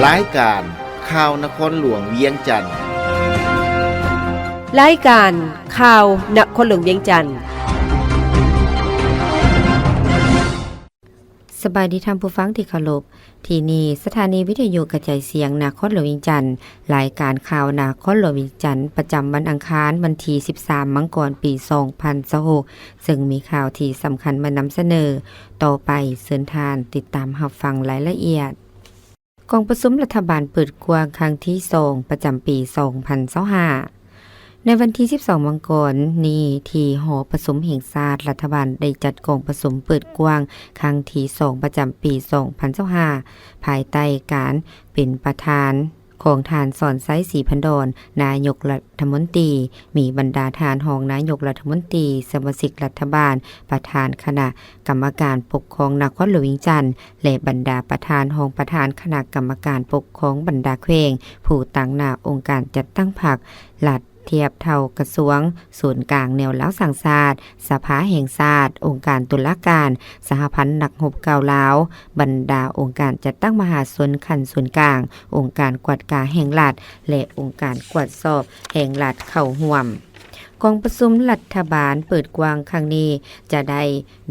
ລາຍການຂ່າວນະຄອນຫຼວງວຽງຈັນ. ລາຍການຂ່າວນະຄອນຫຼວງວຽງຈັນ. ສະບາຍດີທ່ານຜູ້ຟັງທີ່ເຄົາລົບ. ທີ່ນີ້ສະຖານີວິທະຍຸກະຈາຍສຽງນະຄອນຫຼວງວຽງຈັນ. ລາຍການຂ່າວນະຄອນຫຼວງວຽງຈັນ ປະຈຳວັນອັງຄານ ວັນທີສິບສາມ ມັງກອນ ປີສອງພັນຊາວຫົກ ເຊິ່ງມີຂ່າວທີ່ສຳຄັນມານຳສະເໜີ. ຕໍ່ໄປເຊີນທ່ານຕິດຕາມຮັບຟັງລາຍລະອຽດ. ກອງປະຊຸມລັດຖະບານເປີດກວ້າງຄັ້ງທີສອງ ປະຈຳປີສອງພັນຊາວຫ້າ. ໃນວັນທີສິບສອງ ມັງກອນນີ້ ທີ່ຫໍປະຊຸມແຫ່ງຊາດ, ລັດຖະບານໄດ້ຈັດກອງປະຊຸມເປີດກວ້າງຄັ້ງທີສອງ ປະຈຳປີສອງພັນຊາວຫ້າ ພາຍໃຕ້ການເປັນປະທານຂອງທ່ານ ສອນໄຊ ສີພັນດອນ ນາຍົກລັດຖະມົນຕີ ມີບັນດາທ່ານຮອງນາຍົກລັດຖະມົນຕີ, ສະມາຊິກລັດຖະບານ, ປະທານຄະນະກຳມະການປົກຄອງນະຄອນຫຼວງວຽງຈັນ ແລະ ບັນດາປະທານ, ຮອງປະທານຄະນະກຳມະການປົກຄອງບັນດາແຂວງ, ຜູ້ຕາງໜ້າອົງການຈັດຕັ້ງພັກລັດ ທຽບເທົ່າກະຊວງສູນກາງແນວລາວສ້າງຊາດ, ສະພາແຫ່ງຊາດ, ອົງການຕຸລາການ, ສະຫະພັນນັກຮົບເກົ່າລາວ, ບັນດາອົງການຈັດຕັ້ງມະຫາຊົນຂັ້ນສູນກາງ, ອົງການກວດກາແຫ່ງລັດ ແລະ ອົງການກວດສອບແຫ່ງລັດເຂົ້າຮ່ວມ. ກອງປະຊຸມລັດຖະບານເປີດກວ້າງຄັ້ງນີ້ຈະໄດ້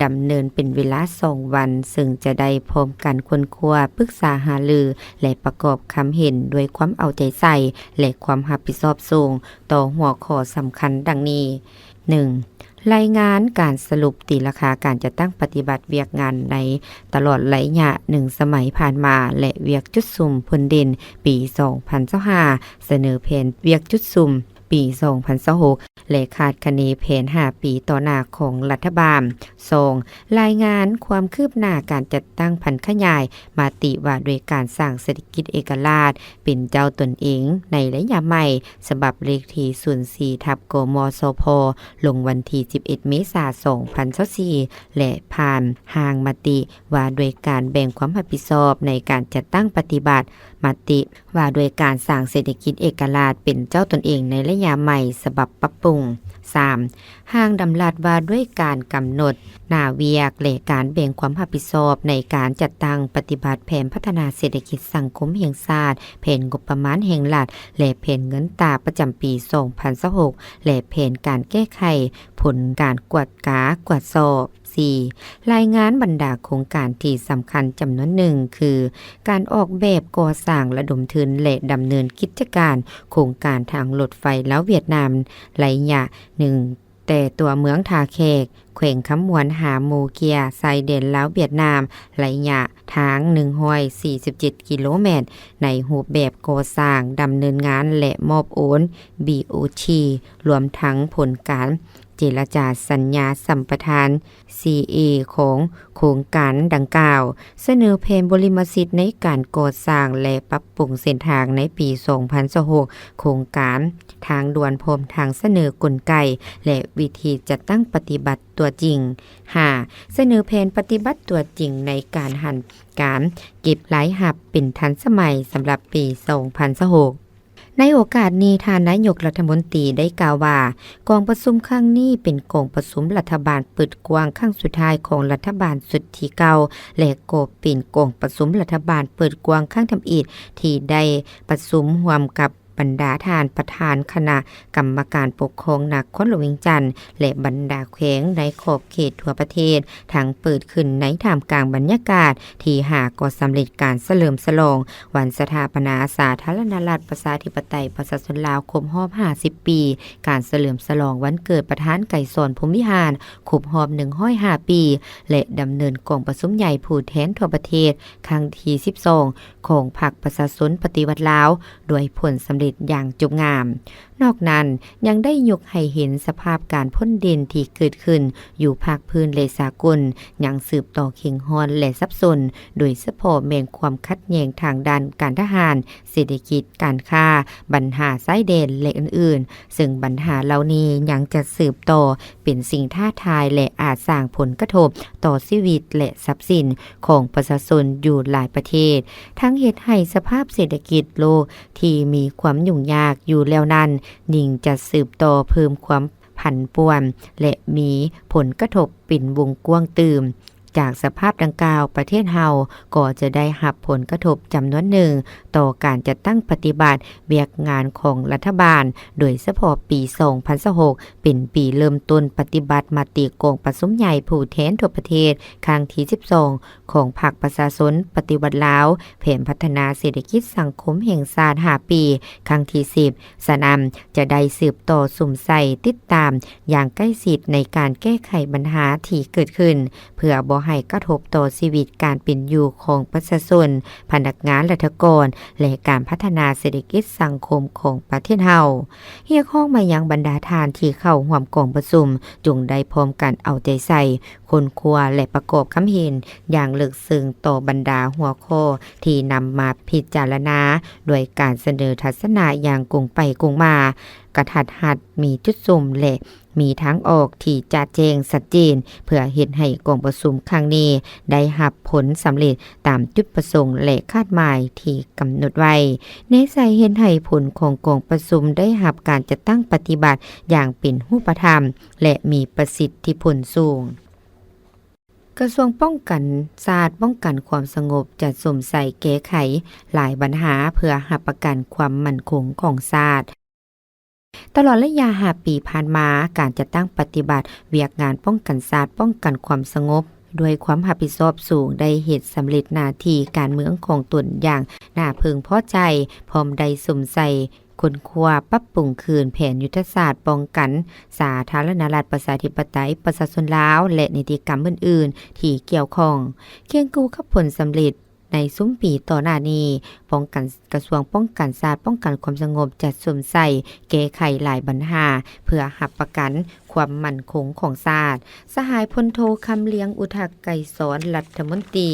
ດຳເນີນເປັນເວລາສອງວັນ, ເຊິ່ງຈະໄດ້ພ້ອມກັນຄົ້ນຄວ້າ, ປຶກສາຫາລື ແລະ ປະກອບຄຳເຫັນດ້ວຍຄວາມເອົາໃຈໃສ່ ແລະ ຄວາມຮັບຜິດຊອບສູງຕໍ່ຫົວຂໍ້ສຳຄັນດັ່ງນີ້: ໜຶ່ງ, ລາຍງານການສະຫຼຸບຕີລາຄາການຈັດຕັ້ງປະຕິບັດວຽກງານໃນຕະຫຼອດໄລຍະໜຶ່ງສະໄໝຜ່ານມາ ແລະ ວຽກຈຸດສຸມພົ້ນເດັ່ນປີສອງພັນຊາວຫ້າ, ສະເໜີແຜນວຽກຈຸດສຸມ ປີສອງພັນຊາວຫົກ ແລະ ຄາດຄະເນແຜນຫ້າປີຕໍ່ໜ້າຂອງລັດຖະບານ. ສອງ, ລາຍງານຄວາມຄືບໜ້າການຈັດຕັ້ງຜັນຂະຫຍາຍມະຕິວ່າດ້ວຍການສ້າງເສດຖະກິດເອກະລາດເປັນເຈົ້າຕົນເອງໃນໄລຍະໃໝ່ ສະບັບເລກທີສູນສີ່ ທັບ ກມສພ ລົງວັນທີສິບເອັດ ເມສາ ສອງພັນຊາວສີ່ ແລະ ຜ່ານຮ່າງມະຕິວ່າດ້ວຍການແບ່ງຄວາມຮັບຜິດຊອບໃນການຈັດຕັ້ງປະຕິບັດມະຕິ ວ່າດ້ວຍການສ້າງເສດຖະກິດເອກະລາດເປັນເຈົ້າຕົນເອງໃນໄລຍະໃໝ່ ສະບັບປັບປຸງ. ສາມ, ຮ່າງດຳລັດວ່າດ້ວຍການກຳນົດໜ້າວຽກ ແລະ ການແບ່ງຄວາມຮັບຜິດຊອບໃນການຈັດຕັ້ງປະຕິບັດແຜນພັດທະນາເສດຖະກິດສັງຄົມແຫ່ງຊາດ, ແຜນງົບປະມານແຫ່ງລັດ ແລະ ແຜນເງິນຕາປະຈຳປີສອງພັນຊາວຫົກ ແລະ ແຜນການແກ້ໄຂຜົນການກວດກາກວດສອບ. ສີ່, ລາຍງານບັນດາໂຄງການທີ່ສຳຄັນຈຳນວນໜຶ່ງ ຄື ການອອກແບບ, ກໍ່ສ້າງ, ລະດົມທຶນ ແລະ ດຳເນີນກິດຈະການໂຄງການທາງລົດໄຟລາວຫວຽດນາມ ໄລຍະໜຶ່ງ ແຕ່ຕົວເມືອງທ່າແຂກ ແຂວງຄຳມ່ວນ ຫາໝູເກຍ ຊາຍແດນລາວຫວຽດນາມ ໄລຍະທາງໜຶ່ງຮ້ອຍສີ່ສິບເຈັດກິໂລແມັດ ໃນຮູບແບບກໍ່ສ້າງ, ດຳເນີນງານ ແລະ ມອບໂອນ ບີໂອທີ ລວມທັງຜົນການ ເຈລະຈາສັນຍາສຳປະທານ ຊີເອ ຂອງໂຄງການດັ່ງກ່າວ, ສະເໜີແຜນບໍລິມະສິດໃນການກໍ່ສ້າງ ແລະ ປັບປຸງເສັ້ນທາງໃນປີສອງພັນຊາວຫົກ ໂຄງການທາງດ່ວນ ພ້ອມທັງສະເໜີກົນໄກ ແລະ ວິທີຈັດຕັ້ງປະຕິບັດຕົວຈິງ. ຫ້າ, ສະເໜີແຜນປະຕິບັດຕົວຈິງໃນການຫັນການເກັບລາຍຮັບເປັນທັນສະໄໝສຳລັບປີສອງພັນຊາວຫົກ. ໃນໂອກາດນີ້, ທ່ານນາຍົກລັດຖະມົນຕີໄດ້ກ່າວວ່າ, ກອງປະຊຸມຄັ້ງນີ້ເປັນກອງປະຊຸມລັດຖະບານເປີດກວ້າງຄັ້ງສຸດທ້າຍຂອງລັດຖະບານຊຸດທີເກົ້າ ແລະ ກໍເປັນກອງປະຊຸມລັດຖະບານເປີດກວ້າງຄັ້ງທຳອິດທີ່ໄດ້ປະຊຸມຮ່ວມກັບບັນດາທ່ານປະທານຄະນະກຳມະການປົກຄອງນະຄອນຫຼວງວຽງຈັນ ແລະ ບັນດາແຂວງໃນຂອບເຂດທົ່ວປະເທດ, ທັງເປີດຂຶ້ນໃນທ່າມກາງບັນຍາກາດທີ່ຫາກໍສຳເລັດການສະເຫຼີມສະຫຼອງ ວັນສະຖາປະນາສາທາລະນະລັດ ປະຊາທິປະໄຕ ປະຊາຊົນລາວ ຄົບຮອບຫ້າສິບປີ, ການສະເຫຼີມສະຫຼອງວັນເກີດປະທານໄກສອນ ພົມວິຫານ ຄົບຮອບໜຶ່ງຮ້ອຍຫ້າປີ ແລະ ດຳເນີນກອງປະຊຸມໃຫຍ່ຜູ້ແທນທົ່ວປະເທດຄັ້ງທີສິບສອງ ຂອງພັກປະຊາຊົນປະຕິວັດລາວ ດ້ວຍຜົນສຳເລັດຢ່າງຈົບງາມ. ນອກນັ້ນ ຍັງໄດ້ຍົກໃຫ້ເຫັນສະພາບການພົ້ນເດັ່ນທີ່ເກີດຂຶ້ນຢູ່ພາກພື້ນ ແລະ ສາກົນ ຍັງສືບຕໍ່ເຄັ່ງຮ້ອນ ແລະ ສັບສົນ, ໂດຍສະເພາະແມ່ນຄວາມຂັດແຍ່ງທາງດ້ານການທະຫານ, ເສດຖະກິດ, ການຄ້າ, ບັນຫາຊາຍແດນ ແລະ ອື່ນໆ, ເຊິ່ງບັນຫາເຫຼົ່ານີ້ຍັງຈະສືບຕໍ່ເປັນສິ່ງທ້າທາຍ ແລະ ອາດສ້າງຜົນກະທົບຕໍ່ຊີວິດ ແລະ ຊັບສິນຂອງປະຊາຊົນຢູ່ຫຼາຍປະເທດ, ທັງເຮັດໃຫ້ສະພາບເສດຖະກິດໂລກທີ່ມີຄວາມຫຍຸ້ງຍາກຢູ່ແລ້ວນັ້ນ ຍິ່ງຈະສືບຕໍ່ເພີ່ມຄວາມ ຜັນປ່ວນ ແລະ ມີຜົນກະທົບເປັນວົງກວ້າງຕື່ມ. ຈາກສະພາບດັ່ງກ່າວ, ປະເທດເຮົາກໍຈະໄດ້ຮັບຜົນກະທົບຈຳນວນໜຶ່ງຕໍ່ການຈັດຕັ້ງປະຕິບັດວຽກງານຂອງລັດຖະບານ, ໂດຍສະເພາະປີສອງພັນຊາວຫົກ ເປັນປີເລີ່ມຕົ້ນປະຕິບັດມະຕິກອງປະຊຸມໃຫຍ່ຜູ້ແທນທົ່ວປະເທດຄັ້ງທີສິບສອງ ຂອງພັກປະຊາຊົນປະຕິວັດລາວ, ແຜນພັດທະນາເສດຖະກິດສັງຄົມແຫ່ງຊາດຫ້າປີ ຄັ້ງທີສິບ. ສະນັ້ນ, ຈະໄດ້ສືບຕໍ່ສຸມໃສ່ຕິດຕາມຢ່າງໃກ້ຊິດໃນການແກ້ໄຂບັນຫາທີ່ເກີດຂຶ້ນ, ເພື່ອບໍ່ໃຫ້ກະທົບຕໍ່ຊີວິດການເປັນຢູ່ຂອງປະຊາຊົນ, ພະນັກງານລັດຖະກອນ ແລະ ການພັດທະນາເສດຖະກິດສັງຄົມຂອງປະເທດເຮົາ. ຮຽກຮ້ອງມາຍັງບັນດາທ່ານທີ່ເຂົ້າຮ່ວມກອງປະຊຸມ, ຈົ່ງໄດ້ພ້ອມກັນເອົາໃຈໃສ່, ຄົ້ນຄວ້າ ແລະ ປະກອບຄຳເຫັນຢ່າງເລິກເຊິ່ງຕໍ່ບັນດາຫົວຂໍ້ທີ່ນຳມາພິຈາລະນາ, ດ້ວຍການສະເໜີທັດສະນະຢ່າງກົງໄປກົງມາ, ກະທັດຮັດ, ມີຈຸດສຸມ ແລະ ມີທາງອອກທີ່ຈະແຈ້ງຊັດເຈນ, ເພື່ອເຮັດໃຫ້ກອງປະຊຸມຄັ້ງນີ້ໄດ້ຮັບຜົນສຳເລັດຕາມຈຸດປະສົງ ແລະ ຄາດໝາຍທີ່ກຳນົດໄວ້. ແນໃສ່ເຫັນໃຫ້ຜົນຂອງກອງປະຊຸມໄດ້ຮັບການຈັດຕັ້ງປະຕິບັດຢ່າງເປັນຮູບປະທຳ ແລະ ມີປະສິດທິຜົນສູງ. ກະຊວງປ້ອງກັນຊາດ, ປ້ອງກັນຄວາມສະຫງົບ ຈະສຸມໃສ່ແກ້ໄຂຫຼາຍບັນຫາເພື່ອຮັບປະກັນຄວາມໝັ້ນຄົງຂອງຊາດ. ຕະຫຼອດໄລຍະຫ້າປີຜ່ານມາ, ການຈັດຕັ້ງປະຕິບັດວຽກງານປ້ອງກັນຊາດ, ປ້ອງກັນຄວາມສະຫງົບ ດ້ວຍຄວາມຮັບຜິດຊອບສູງ ໄດ້ເຮັດສຳເລັດໜ້າທີ່ການເມືອງຂອງຕົນຢ່າງໜ້າເພິ່ງພໍໃຈ, ພ້ອມໄດ້ສຸມໃສ່ ຄົ້ນຄວ້າປັບປຸງຄືນແຜນຍຸດທະສາດປ້ອງກັນສາທາລະນະລັດ ປະຊາທິປະໄຕ ປະຊາຊົນລາວ ແລະ ນິຕິກຳອື່ນໆທີ່ກ່ຽວຂ້ອງ. ຄຽງຄູ່ກັບຜົນສຳເລັດໃນຊຸມປີຕໍ່ໜ້ານີ້, ປ້ອງກັນ, ກະຊວງປ້ອງກັນຊາດ, ປ້ອງກັນຄວາມສະຫງົບ ຈະສຸມໃສ່ແກ້ໄຂຫຼາຍບັນຫາ ເພື່ອຮັບປະກັນຄວາມໝັ້ນຄົງຂອງຊາດ. ສະຫາຍພົນໂທ ຄຳລຽງ ອຸທະໄກສອນ ລັດຖະມົນຕີ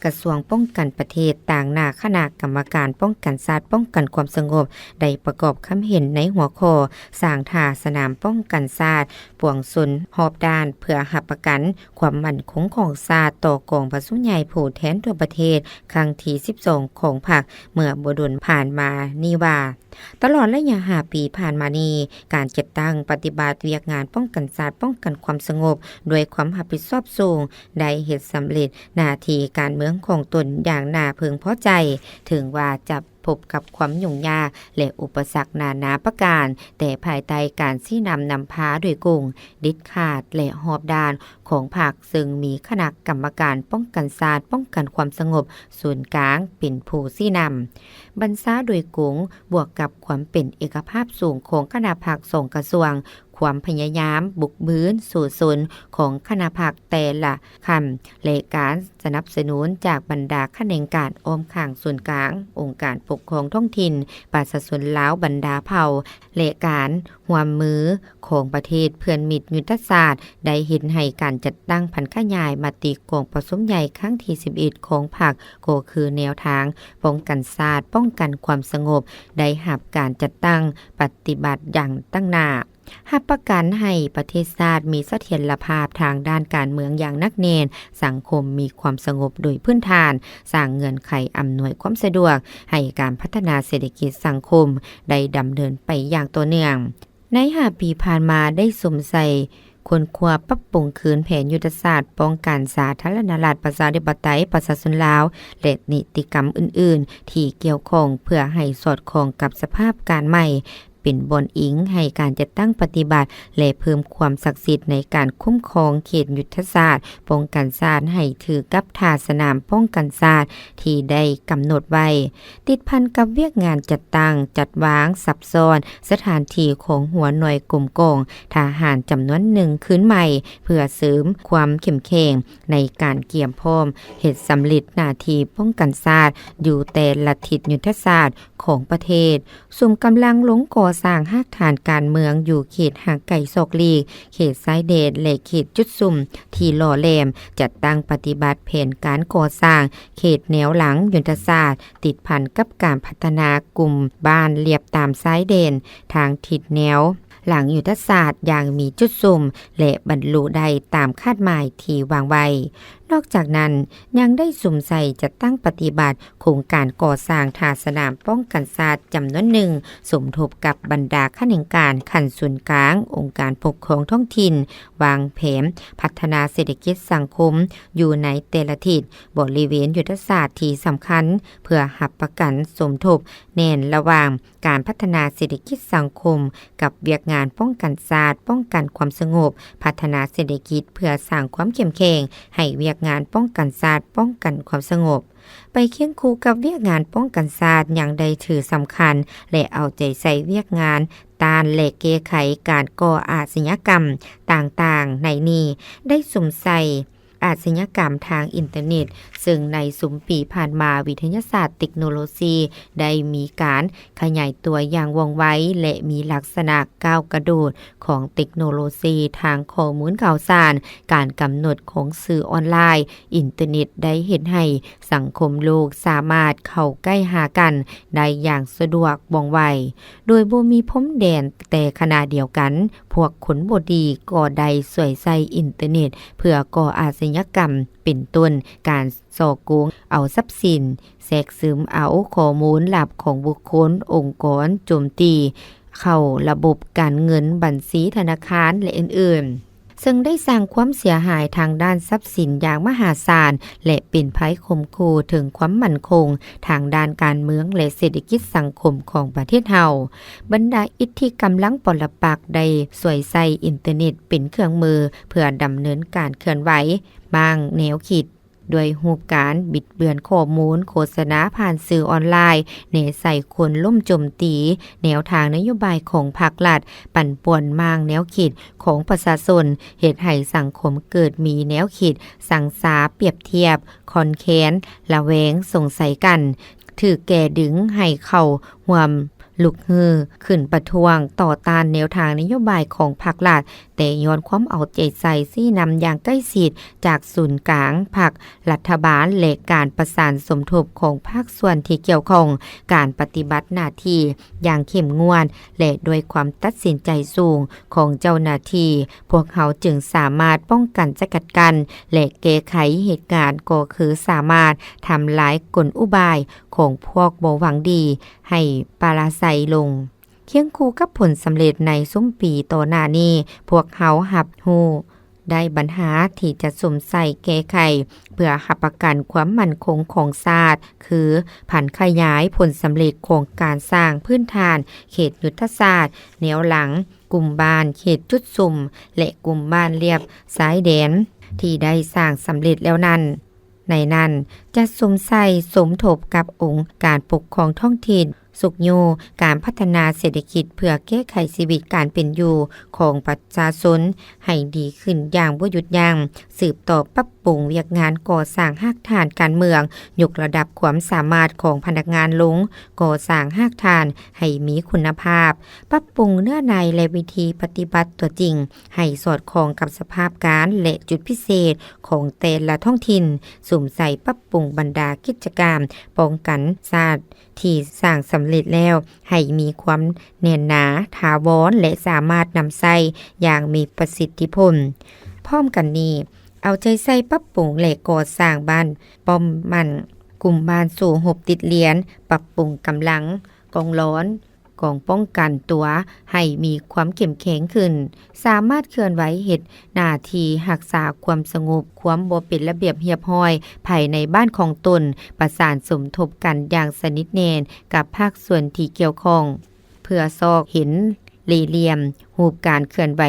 ກະຊວງປ້ອງກັນປະເທດ ຕາງໜ້າຄະນະກຳມະການປ້ອງກັນຊາດ, ປ້ອງກັນຄວາມສະຫງົບ ໄດ້ປະກອບຄຳເຫັນໃນຫົວຂໍ້ ສ້າງທ່າສະໜາມປ້ອງກັນຊາດປວງຊົນຮອບດ້ານ ເພື່ອຮັບປະກັນຄວາມໝັ້ນຄົງຂອງຊາດ ຕໍ່ກອງປະຊຸມໃຫຍ່ຜູ້ແທນທົ່ວປະເທດຄັ້ງທີສິບສອງຂອງພັກ ເມື່ອບໍ່ດົນຜ່ານມານີ້ວ່າ, ຕະຫຼອດໄລຍະຫ້າປີຜ່ານມານີ້, ການຈັດຕັ້ງປະຕິບັດວຽກງານປ້ອງກັນຊາດ, ປ້ອງກັນຄວາມສະຫງົບ ດ້ວຍຄວາມຮັບຜິດຊອບສູງ ໄດ້ເຮັດສຳເລັດໜ້າທີ່ການເມືອງຂອງຕົນຢ່າງໜ້າເພິ່ງພໍໃຈ. ເຖິງວ່າຈະພົບກັບຄວາມຫຍຸ້ງຍາກ ແລະ ອຸປະສັກນານາປະການ, ແຕ່ພາຍໃຕ້ການຊີ້ນຳນຳພາໂດຍກົງ, ເດັດຂາດ ແລະ ຮອບດ້ານຂອງພັກ, ເຊິ່ງມີຄະນະກຳມະການປ້ອງກັນຊາດ, ປ້ອງກັນຄວາມສະຫງົບສູນກາງເປັນຜູ້ຊີ້ນຳ. ບັນຊາໂດຍກົງ, ບວກກັບຄວາມເປັນເອກະພາບສູງຂອງຄະນະພັກສອງກະຊວງ, ຄວາມພະຍາຍາມບຸກບືນສູ້ຊົນຂອງຄະນະພັກແຕ່ລະຂັ້ນ ແລະ ການສະໜັບສະໜູນຈາກບັນດາຂະແໜງການອ້ອມຂ້າງສູນກາງ, ອົງການປົກຄອງທ້ອງຖິ່ນ, ປະຊາຊົນລາວບັນດາເຜົ່າ ແລະ ການຮ່ວມມືຂອງປະເທດເພື່ອນມິດຍຸດທະສາດ ໄດ້ເຮັດໃຫ້ການຈັດຕັ້ງຜັນຂະຫຍາຍມະຕິກອງປະຊຸມໃຫຍ່ຄັ້ງທີສິບເອັດຂອງພັກ ກໍຄືແນວທາງປ້ອງກັນຊາດ, ປ້ອງກັນຄວາມສະຫງົບ ໄດ້ຮັບການຈັດຕັ້ງປະຕິບັດຢ່າງຕັ້ງໜ້າ, ຮັບປະກັນໃຫ້ປະເທດຊາດມີສະຖຽນລະພາບທາງດ້ານການເມືອງຢ່າງໜັກແໜ້ນ, ສັງຄົມມີຄວາມສະຫງົບໂດຍພື້ນຖານ, ສ້າງເງື່ອນໄຂອຳນວຍຄວາມສະດວກໃຫ້ການພັດທະນາເສດຖະກິດສັງຄົມໄດ້ດຳເນີນໄປຢ່າງຕໍ່ເນື່ອງ. ໃນຫ້າປີຜ່ານມາໄດ້ສຸມໃສ່ຄົ້ນຄວ້າປັບປຸງຄືນແຜນຍຸດທະສາດປ້ອງກັນສາທາລະນະລັດ ປະຊາທິປະໄຕ ປະຊາຊົນລາວ ແລະ ນິຕິກຳອື່ນໆທີ່ກ່ຽວຂ້ອງ ເພື່ອໃຫ້ສອດຄ່ອງກັບສະພາບການໃໝ່, ເປັນບ່ອນອີງໃຫ້ການຈັດຕັ້ງປະຕິບັດ ແລະ ເພີ່ມຄວາມສັກສິດໃນການຄຸ້ມຄອງເຂດຍຸດທະສາດປ້ອງກັນຊາດ ໃຫ້ຖືກກັບທ່າສະໜາມປ້ອງກັນຊາດທີ່ໄດ້ກຳນົດໄວ້. ຕິດພັນກັບວຽກງານຈັດຕັ້ງ, ຈັດວາງ, ຊັບຊ້ອນສະຖານທີ່ຂອງຫົວໜ່ວຍກົມກອງທະຫານຈຳນວນໜຶ່ງຄືນໃໝ່ ເພື່ອເສີມຄວາມເຂັ້ມແຂງໃນການກຽມພ້ອມເຮັດສຳເລັດໜ້າທີ່ປ້ອງກັນຊາດຢູ່ແຕ່ລະທິດຍຸດທະສາດຂອງປະເທດ, ສຸມກຳລັງລົງກໍ່ສ້າງຮາກຖານການເມືອງຢູ່ເຂດຫ່າງໄກສອກຫຼີກ, ເຂດຊາຍແດນ ແລະ ເຂດຈຸດສຸມທີ່ຫຼໍ່ແຫຼມ, ຈັດຕັ້ງປະຕິບັດແຜນການກໍ່ສ້າງເຂດແນວຫຼັງຍຸດທະສາດ, ຕິດພັນກັບການພັດທະນາກຸ່ມບ້ານລຽບຕາມຊາຍແດນທາງທິດແນວຫຼັງຍຸດທະສາດຢ່າງມີຈຸດສຸມ ແລະ ບັນລຸໄດ້ຕາມຄາດໝາຍທີ່ວາງໄວ້. ນອກຈາກນັ້ນ ຍັງໄດ້ສຸມໃສ່ຈັດຕັ້ງປະຕິບັດໂຄງການກໍ່ສ້າງທ່າສະໜາມປ້ອງກັນຊາດຈຳນວນໜຶ່ງ, ສົມທົບກັບບັນດາຂະແໜງການຂັ້ນສູນກາງ, ອົງການປົກຄອງທ້ອງຖິ່ນ, ວາງແຜນພັດທະນາເສດຖະກິດສັງຄົມຢູ່ໃນແຕ່ລະທິດ, ບໍລິເວນຍຸດທະສາດທີ່ສຳຄັນ ເພື່ອຮັບປະກັນສົມທົບແໜ້ນລະຫວ່າງການພັດທະນາເສດຖະກິດສັງຄົມກັບວຽກງານປ້ອງກັນຊາດ, ປ້ອງກັນຄວາມສະຫງົບ, ພັດທະນາເສດຖະກິດເພື່ອສ້າງຄວາມເຂັ້ມແຂງໃຫ້ວຽກງານປ້ອງກັນຊາດ, ປ້ອງກັນຄວາມສະຫງົບ. ໄປຄຽງຄູ່ກັບວຽກງານປ້ອງກັນຊາດ ຍັງໄດ້ຖືສຳຄັນ ແລະ ເອົາໃຈໃສ່ວຽກງານຕ້ານ ແລະ ແກ້ໄຂການກໍ່ອາຊະຍາກຳຕ່າງໆ ໃນນີ້ໄດ້ສຸມໃສ່ອາຊະຍາກຳທາງອິນເຕີເນັດ, ເຊິ່ງໃນຊຸມປີຜ່ານມາ ວິທະຍາສາດເຕັກໂນໂລຊີໄດ້ມີການຂະຫຍາຍຕົວຢ່າງວ່ອງໄວ ແລະ ມີລັກສະນະກ້າວກະໂດດຂອງເຕັກໂນໂລຊີທາງຂໍ້ມູນຂ່າວສານ, ການກຳນົດຂອງສື່ອອນລາຍ, ອິນເຕີເນັດໄດ້ເຮັດໃຫ້ສັງຄົມໂລກສາມາດເຂົ້າໃກ້ຫາກັນໄດ້ຢ່າງສະດວກວ່ອງໄວ ໂດຍບໍ່ມີພົມແດນ, ແຕ່ຂະນະດຽວກັນ ພວກຄົນບໍ່ດີກໍໄດ້ສວຍໃຊ້ອິນເຕີເນັດເພື່ອກໍ່ອາຊະຍາກຳ ເປັນຕົ້ນການສໍ້ໂກງເອົາຊັບສິນ, ແຊກຊຶມເອົາຂໍ້ມູນລັບຂອງບຸກຄົນ, ອົງກອນ, ໂຈມຕີເຂົ້າລະບົບການເງິນ, ບັນຊີທະນາຄານ ແລະ ອື່ນໆ ເຊິ່ງໄດ້ສ້າງຄວາມເສຍຫາຍທາງດ້ານຊັບສິນຢ່າງມະຫາສານ ແລະ ເປັນໄພຂົ່ມຂູ່ເຖິງຄວາມໝັ້ນຄົງທາງດ້ານການເມືອງ ແລະ ເສດຖະກິດສັງຄົມຂອງປະເທດເຮົາ. ບັນດາອິດທິກຳລັງປໍລະປັກໄດ້ສວຍໃຊ້ອິນເຕີເນັດເປັນເຄື່ອງມືເພື່ອດຳເນີນການເຄື່ອນໄຫວ, ມ້າງແນວຄິດ ດ້ວຍຮູບການບິດເບືອນຂໍ້ມູນ, ໂຄສະນາຜ່ານສື່ອອນລາຍ, ແນໃສ່ຄົນລົ້ມໂຈມຕີແນວທາງນະໂຍບາຍຂອງພັກລັດ, ປັ່ນປ່ວນມ້າງແນວຄິດຂອງປະຊາຊົນ, ເຮັດໃຫ້ສັງຄົມເກີດມີແນວຄິດຊັງຊາ, ປຽບທຽບ, ຄອນແຄນ, ລະແວງ, ສົງໄສກັນ, ຖືກແກ່ດຶງໃຫ້ເຂົ້າຮ່ວມລຸກຮືຂຶ້ນປະທ້ວງຕໍ່ຕ້ານແນວທາງນະໂຍບາຍຂອງພັກລັດ, ແຕ່ຍ້ອນຄວາມເອົາໃຈໃສ່ຊີ້ນຳຢ່າງໃກ້ຊິດຈາກສູນກາງພັກ, ລັດຖະບານ ແລະ ການປະສານສົມທົບຂອງພາກສ່ວນທີ່ກ່ຽວຂ້ອງ, ການປະຕິບັດໜ້າທີ່ຢ່າງເຂັ້ມງວດ ແລະ ດ້ວຍຄວາມຕັດສິນໃຈສູງຂອງເຈົ້າໜ້າທີ່, ພວກເຮົາຈຶ່ງສາມາດປ້ອງກັນ, ສະກັດກັ້ນ ແລະ ແກ້ໄຂເຫດການ, ກໍຄືສາມາດທຳລາຍກົນອຸບາຍຂອງພວກບໍ່ຫວັງດີໃຫ້ປະລາໄຊລົງ. ຄຽງຄູ່ກັບຜົນສຳເລັດໃນຊຸມປີຕໍ່ໜ້ານີ້, ພວກເຮົາຮັບຮູ້ໄດ້ບັນຫາທີ່ຈະສຸມໃສ່ແກ້ໄຂ ເພື່ອຮັບປະກັນຄວາມໝັ້ນຄົງຂອງຊາດ, ຄືຜັນຂະຫຍາຍຜົນສຳເລັດຂອງການສ້າງພື້ນຖານເຂດຍຸດທະສາດແນວຫຼັງ, ກຸ່ມບ້ານເຂດຈຸດສຸມ ແລະ ກຸ່ມບ້ານລຽບຊາຍແດນທີ່ໄດ້ສ້າງສຳເລັດແລ້ວນັ້ນ. ໃນນັ້ນຈະສຸມໃສ່ສົມທົບກັບອົງການປົກຄອງທ້ອງຖິ່ນ, ຊຸກຍູ້ການພັດທະນາເສດຖະກິດເພື່ອແກ້ໄຂຊີວິດການເປັນຢູ່ຂອງປະຊາຊົນໃຫ້ດີຂຶ້ນຢ່າງບໍ່ຢຸດຢັ້ງ, ສືບຕໍ່ປັບປຸງວຽກງານກໍ່ສ້າງຮາກຖານການເມືອງ, ຍົກລະດັບຄວາມສາມາດຂອງພະນັກງານລົງ, ກໍ່ສ້າງຮາກຖານໃຫ້ມີຄຸນນະພາບ, ປັບປຸງເນື້ອໃນ ແລະ ວິທີປະຕິບັດຕົວຈິງໃຫ້ສອດຄ່ອງກັບສະພາບການ ແລະ ຈຸດພິເສດຂອງແຕ່ລະທ້ອງຖິ່ນ, ສຸມໃສ່ປັບປຸງບັນດາກິດຈະການປ້ອງກັນຊາດທີ່ສ້າງສຳເລັດແລ້ວ ໃຫ້ມີຄວາມແໜ້ນໜາ, ຖາວອນ ແລະ ສາມາດນຳໃຊ້ຢ່າງມີປະສິດທິຜົນ. ພ້ອມກັນນີ້, ເອົາໃຈໃສ່ປັບປຸງ ແລະ ກໍ່ສ້າງບ້ານປ້ອມໝັ້ນ, ກຸ່ມບ້ານສູ້ຮົບຕິດລຽນ, ປັບປຸງກຳລັງກອງລອນ, ກອງປ້ອງກັນຕົວໃຫ້ມີຄວາມເຂັ້ມແຂງຂຶ້ນ, ສາມາດເຄື່ອນໄຫວເຮັດໜ້າທີ່ຮັກສາຄວາມສະຫງົບ, ຄວາມບໍ່ເປັນລະບຽບຮຽບຮ້ອຍພາຍໃນບ້ານຂອງຕົນ, ປະສານສົມທົບກັນຢ່າງສະໜິດແໜ້ນກັບພາກສ່ວນທີ່ກ່ຽວຂ້ອງ ເພື່ອຊອກເຫັນເລ່ຫຼ່ຽມຮູບການເຄື່ອນໄຫວ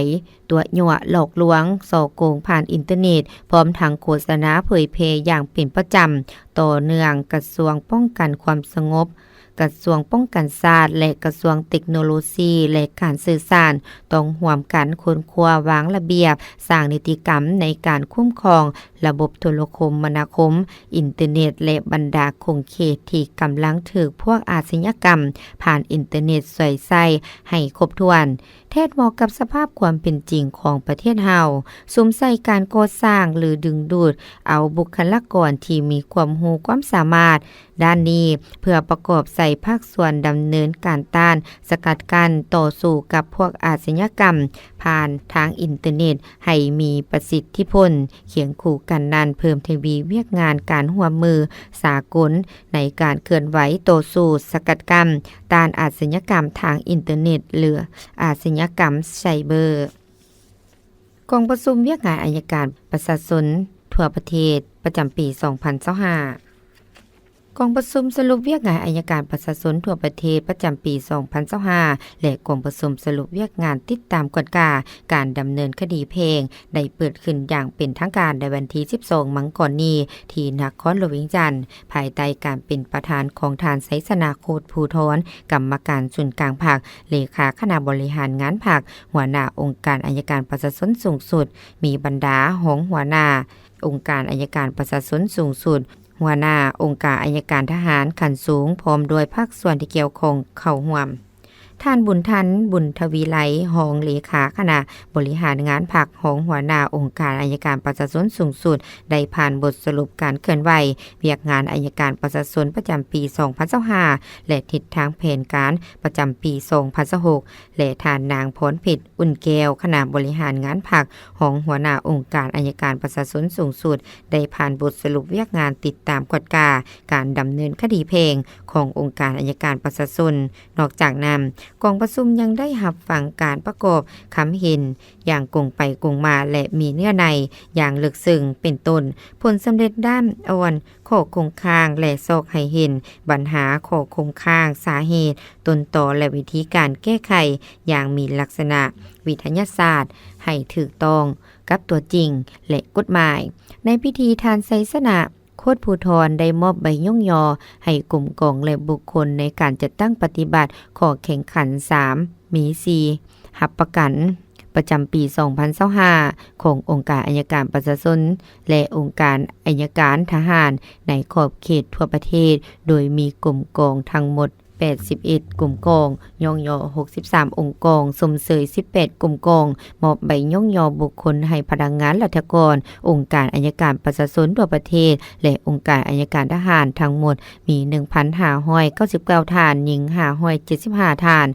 ຕົວະຍົວະຫຼອກລວງ, ສໍ້ໂກງຜ່ານອິນເຕີເນັດ, ພ້ອມທັງໂຄສະນາເຜີຍແຜ່ຢ່າງເປັນປະຈຳຕໍ່ເນື່ອງ. ກະຊວງປ້ອງກັນຄວາມສະຫງົບ, ກະຊວງປ້ອງກັນຊາດ ແລະ ກະຊວງເຕັກໂນໂລຊີ ແລະ ການສື່ສານ ຕ້ອງຮ່ວມກັນຄົ້ນຄວ້າວາງລະບຽບ, ສ້າງນິຕິກຳໃນການຄຸ້ມຄອງລະບົບໂທລະຄົມມະນາຄົມ, ອິນເຕີເນັດ ແລະ ບັນດາຂົງເຂດທີ່ກຳລັງຖືກພວກອາຊະຍາກຳຜ່ານອິນເຕີເນັດສວຍໃຊ້ໃຫ້ຄົບຖ້ວນ. ແທດເໝາະກັບສະພາບຄວາມເປັນຈິງຂອງປະເທດເຮົາ, ສຸມໃສ່ການກໍ່ສ້າງ ຫຼື ດຶງດູດເອົາບຸກຄະລາກອນທີ່ມີຄວາມຮູ້ຄວາມສາມາດ ດ້ານນີ້ ເພື່ອປະກອບໃສ່ພາກສ່ວນດຳເນີນການຕ້ານ, ສະກັດກັ້ນ, ຕໍ່ສູ້ກັບພວກອາຊະຍາກຳຜ່ານທາງອິນເຕີເນັດໃຫ້ມີປະສິດທິຜົນ. ຄຽງຄູ່ກັນນັ້ນ, ເພີ່ມທະວີວຽກງານການຮ່ວມມືສາກົນໃນການເຄື່ອນໄຫວຕໍ່ສູ້ສະກັດກັ້ນ ຕ້ານອາຊະຍາກຳທາງອິນເຕີເນັດ ຫຼື ອາຊະຍາກຳໄຊເບີ. ກອງປະຊຸມວຽກງານອັຍການປະຊາຊົນທົ່ວປະເທດປະຈຳປີສອງພັນຊາວຫ້າ. ກອງປະຊຸມສະຫຼຸບວຽກງານອັຍການປະຊາຊົນທົ່ວປະເທດປະຈຳປີສອງພັນຊາວຫ້າ ແລະ ກອງປະຊຸມສະຫຼຸບວຽກງານຕິດຕາມກວດກາການດຳເນີນຄະດີແພ່ງ ໄດ້ເປີດຂຶ້ນຢ່າງເປັນທາງການໃນວັນທີສິບສອງ ມັງກອນນີ້ ທີ່ນະຄອນຫຼວງວຽງຈັນ, ພາຍໃຕ້ການເປັນປະທານຂອງທ່ານ ໄຊຊະນະ ໂຄດພູທອນ, ກຳມະການສູນກາງພັກ, ເລຂາຄະນະບໍລິຫານງານພັກ, ຫົວໜ້າອົງການອັຍການປະຊາຊົນສູງສຸດ, ມີບັນດາຮອງຫົວໜ້າ ອົງການອັຍການປະຊາຊົນສູງສຸດ, ຫົວໜ້າອົງການອັຍການທະຫານຂັ້ນສູງ ພ້ອມດ້ວຍພາກສ່ວນທີ່ກ່ຽວຂ້ອງເຂົ້າຮ່ວມ. ທ່ານ ບຸນທັນ ບຸນທະວີໄລ, ຮອງເລຂາຄະນະບໍລິຫານງານພັກ, ຮອງຫົວໜ້າອົງການອັຍການປະຊາຊົນສູງສຸດ, ໄດ້ຜ່ານບົດສະຫຼຸບການເຄື່ອນໄຫວວຽກງານອັຍການປະຊາຊົນປະຈຳປີສອງພັນຊາວຫ້າ ແລະ ທິດທາງແຜນການປະຈຳປີສອງພັນຊາວຫົກ ແລະ ທ່ານນາງ ພອນເພັດ ອຸ່ນແກ້ວ, ຄະນະບໍລິຫານງານພັກ, ຮອງຫົວໜ້າອົງການອັຍການປະຊາຊົນສູງສຸດ, ໄດ້ຜ່ານບົດສະຫຼຸບວຽກງານຕິດຕາມກວດກາການດຳເນີນຄະດີແພ່ງຂອງອົງການອັຍການປະຊາຊົນ. ນອກຈາກນັ້ນ, ກອງປະຊຸມຍັງໄດ້ຮັບຟັງການປະກອບຄຳເຫັນຢ່າງກົງໄປກົງມາ ແລະ ມີເນື້ອໃນຢ່າງເລິກເຊິ່ງ, ເປັນຕົ້ນ ຜົນສຳເລັດດ້ານອ່ອນ, ຂໍ້ຄົງຄ້າງ ແລະ ຊອກໃຫ້ເຫັນບັນຫາ, ຂໍ້ຄົງຄ້າງ, ສາເຫດ, ຕົ້ນຕໍ ແລະ ວິທີການແກ້ໄຂຢ່າງມີລັກສະນະວິທະຍາສາດ ໃຫ້ຖືກຕ້ອງກັບຕົວຈິງ ແລະ ກົດໝາຍ. ໃນພິທີ, ທ່ານ ໄຊຊະນະ ໂຄດພູທອນ ໄດ້ມອບໃບຍ້ອງຍໍໃຫ້ກົມກອງ ແລະ ບຸກຄົນໃນການຈັດຕັ້ງປະຕິບັດຂໍ້ແຂ່ງຂັນສາມມີສີ່ ຮັບປະກັນ ປະຈຳປີສອງພັນຊາວຫ້າ ຂອງອົງການອັຍການປະຊາຊົນ ແລະ ອົງການອັຍການທະຫານໃນຂອບເຂດທົ່ວປະເທດ, ໂດຍມີກົມກອງທັງໝົດແປດສິບເອັດກົມກອງ, ຍ້ອງຍໍຫົກສິບສາມອົງກອງ, ຊົມເຊີຍສິບແປດກົມກອງ, ມອບໃບຍ້ອງຍໍບຸກຄົນໃຫ້ພະນັກງານລັດຖະກອນ, ອົງການອັຍການປະຊາຊົນທົ່ວປະເທດ ແລະ ອົງການອັຍການທະຫານທັງໝົດມີໜຶ່ງພັນຫ້າຮ້ອຍເກົ້າສິບເກົ້າທ່ານ, ຍິງຫ້າຮ້ອຍເຈັດສິບຫ້າທ່ານ,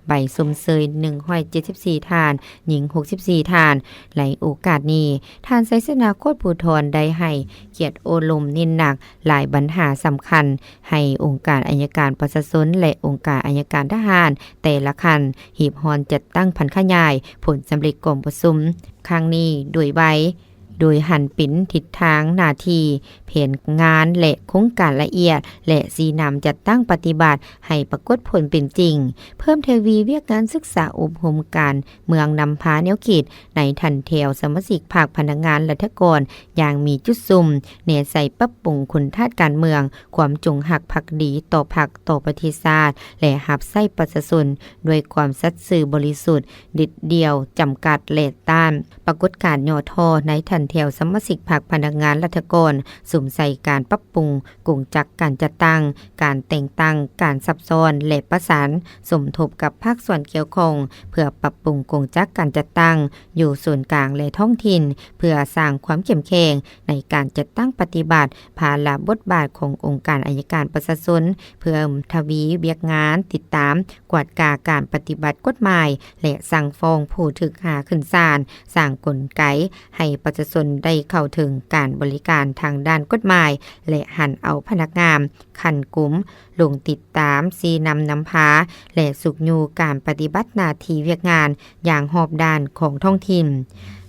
ໃບຊົມເຊີຍໜຶ່ງຮ້ອຍເຈັດສິບສີ່ທ່ານ, ຍິງຫົກສິບສີ່ທ່ານ. ໃນໂອກາດນີ້, ທ່ານ ໄຊຊະນະ ໂຄດພູທອນ ໄດ້ໃຫ້ກຽດໂອ້ລົມເນັ້ນໜັກຫຼາຍບັນຫາສຳຄັນ ໃຫ້ອົງການອັຍການປະຊາຊົນ ແລະ ອົງການອັຍການທະຫານແຕ່ລະຂັ້ນຮີບຮ້ອນຈັດຕັ້ງຜັນຂະຫຍາຍຜົນສຳເລັດກອງປະຊຸມຄັ້ງນີ້ໂດຍໄວ, ໂດຍຫັນເປັນທິດທາງ, ໜ້າທີ່, ແຜນງານ ແລະ ໂຄງການລະອຽດ ແລະ ຊີ້ນຳຈັດຕັ້ງປະຕິບັດໃຫ້ປາກົດຜົນເປັນຈິງ, ເພີ່ມທະວີວຽກງານສຶກສາອົບຮົມການເມືອງນຳພາແນວຄິດໃນຖັນແຖວສະມາຊິກພັກ, ພະນັກງານລັດຖະກອນຢ່າງມີຈຸດສຸມ, ແນໃສ່ປັບປຸງຄຸນທາດການເມືອງ, ຄວາມຈົງຮັກພັກດີຕໍ່ພັກ, ຕໍ່ປະເທດຊາດ ແລະ ຮັບໃຊ້ປະຊາຊົນດ້ວຍຄວາມສັດຊື່ບໍລິສຸດ, ເດັດດ່ຽວ, ຈຳກັດ ແລະ ຕ້ານປາກົດການຫຍໍ້ທໍ້ໃນຖັນແຖວສະມາຊິກພັກ, ພະນັກງານລັດຖະກອນ, ສຸມໃສ່ການປັບປຸງກົງຈັກການຈັດຕັ້ງ, ການແຕ່ງຕັ້ງ, ການຊັບຊ້ອນ ແລະ ປະສານສົມທົບກັບພາກສ່ວນກ່ຽວຂ້ອງ ເພື່ອປັບປຸງກົງຈັກການຈັດຕັ້ງຢູ່ສູນກາງ ແລະ ທ້ອງຖິ່ນ ເພື່ອສ້າງຄວາມເຂັ້ມແຂງໃນການຈັດຕັ້ງປະຕິບັດພາລະບົດບາດຂອງອົງການອັຍການປະຊາຊົນ, ເພີ່ມທະວີວຽກງານຕິດຕາມ ກວດກາການປະຕິບັດກົດໝາຍ ແລະ ສັ່ງຟ້ອງຜູ້ຖືກຫາຂຶ້ນສານ, ສ້າງກົນໄກໃຫ້ປະຊາຊົນໄດ້ເຂົ້າເຖິງການບໍລິການທາງດ້ານກົດໝາຍ ແລະ ຫັນເອົາພະນັກງານຂັ້ນກົມລົງຕິດຕາມ, ຊີ້ນຳນຳພາ ແລະ ຊຸກຍູ້ການປະຕິບັດໜ້າທີ່ວຽກງານຢ່າງຮອບດ້ານຂອງທ້ອງຖິ່ນ.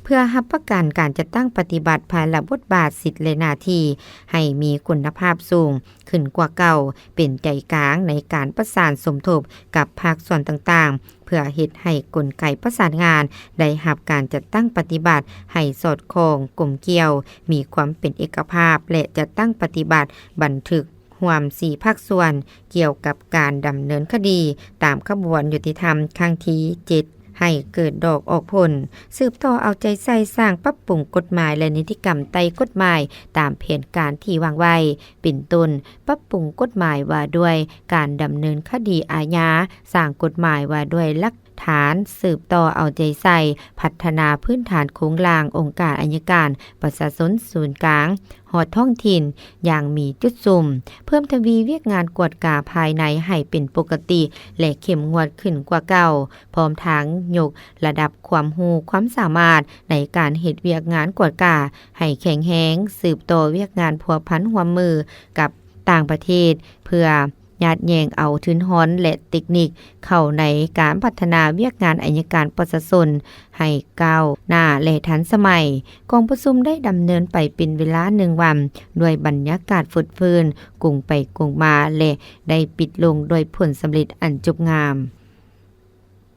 ເພື່ອຮັບປະກັນການຈັດຕັ້ງປະຕິບັດພາລະບົດບາດ, ສິດ ແລະ ໜ້າທີ່ໃຫ້ມີຄຸນນະພາບສູງ ຂຶ້ນກວ່າເກົ່າ, ເປັນໃຈກາງໃນການປະສານສົມທົບກັບພາກສ່ວນຕ່າງໆ ເພື່ອເຮັດໃຫ້ກົນໄກປະສານງານໄດ້ຮັບການຈັດຕັ້ງປະຕິບັດໃຫ້ສອດຄ່ອງກົມກ່ຽວ, ມີຄວາມເປັນເອກະພາບ ແລະ ຈັດຕັ້ງປະຕິບັດບັນທຶກຮ່ວມສີ່ພາກສ່ວນກ່ຽວກັບການດຳເນີນຄະດີຕາມຂະບວນຍຸຕິທຳຄັ້ງທີເຈັດ ໃຫ້ເກີດດອກອອກຜົນ, ສືບຕໍ່ເອົາໃຈໃສ່ສ້າງປັບປຸງກົດໝາຍ ແລະ ນິຕິກຳໃຕ້ກົດໝາຍຕາມແຜນການທີ່ວາງໄວ້, ເປັນຕົ້ນ ປັບປຸງກົດໝາຍວ່າດ້ວຍການດຳເນີນຄະດີອາຍາ, ສ້າງກົດໝາຍວ່າດ້ວຍຫຼັກ ຖານ ສືບຕໍ່ເອົາໃຈໃສ່ພັດທະນາພື້ນຖານໂຄງລ່າງອົງການໄອຍະການປະຊາຊົນສູນກາງ ຮອດທ້ອງຖິ່ນຢ່າງມີຈຸດສຸມ, ເພີ່ມທະວີວຽກງານກວດກາພາຍໃນໃຫ້ເປັນປົກກະຕິ ແລະ ເຂັ້ມງວດຂຶ້ນກວ່າເກົ່າ, ພ້ອມທັງຍົກລະດັບຄວາມຮູ້ຄວາມສາມາດໃນການເຮັດວຽກງານກວດກາໃຫ້ແຂງແຮງ, ສືບຕໍ່ວຽກງານພົວພັນຮ່ວມມືກັບຕ່າງປະເທດ ເພື່ອຍາດແຍ່ງເອົາທຶນຮອນ ແລະ ເຕັກນິກເຂົ້າໃນການພັດທະນາວຽກງານໄອຍະການປະຊາຊົນໃຫ້ກ້າວໜ້າ ແລະ ທັນສະໄໝ. ກອງປະຊຸມໄດ້ດຳເນີນໄປເປັນເວລາໜຶ່ງວັນ ດ້ວຍບັນຍາກາດຟົດຟື້ນ, ກົງໄປກົງມາ ແລະ ໄດ້ປິດລົງດ້ວຍຜົນສຳເລັດອັນຈົບງາມ.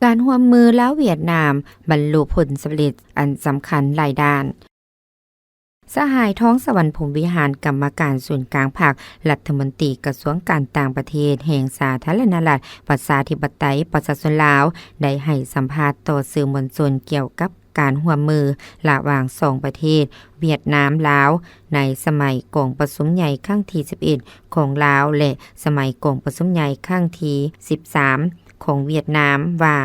ການຮ່ວມມືລາວ-ຫວຽດນາມ ບັນລຸຜົນສຳເລັດອັນສຳຄັນຫຼາຍດ້ານ. ສະຫາຍ ທອງສະຫວັນ ພົມວິຫານ ກຳມະການສູນກາງພັກ, ລັດຖະມົນຕີກະຊວງການຕ່າງປະເທດແຫ່ງສາທາລະນະລັດ ປະຊາທິປະໄຕ ປະຊາຊົນລາວ ໄດ້ໃຫ້ສຳພາດຕໍ່ສື່ມວນຊົນກ່ຽວກັບການຮ່ວມມືລະຫວ່າງສອງປະເທດ ຫວຽດນາມ-ລາວ ໃນສະໄໝກອງປະຊຸມໃຫຍ່ຄັ້ງທີສິບເອັດຂອງລາວ ແລະ ສະໄໝກອງປະຊຸມໃຫຍ່ຄັ້ງທີສິບສາມ ຂອງຫວຽດນາມວ່າ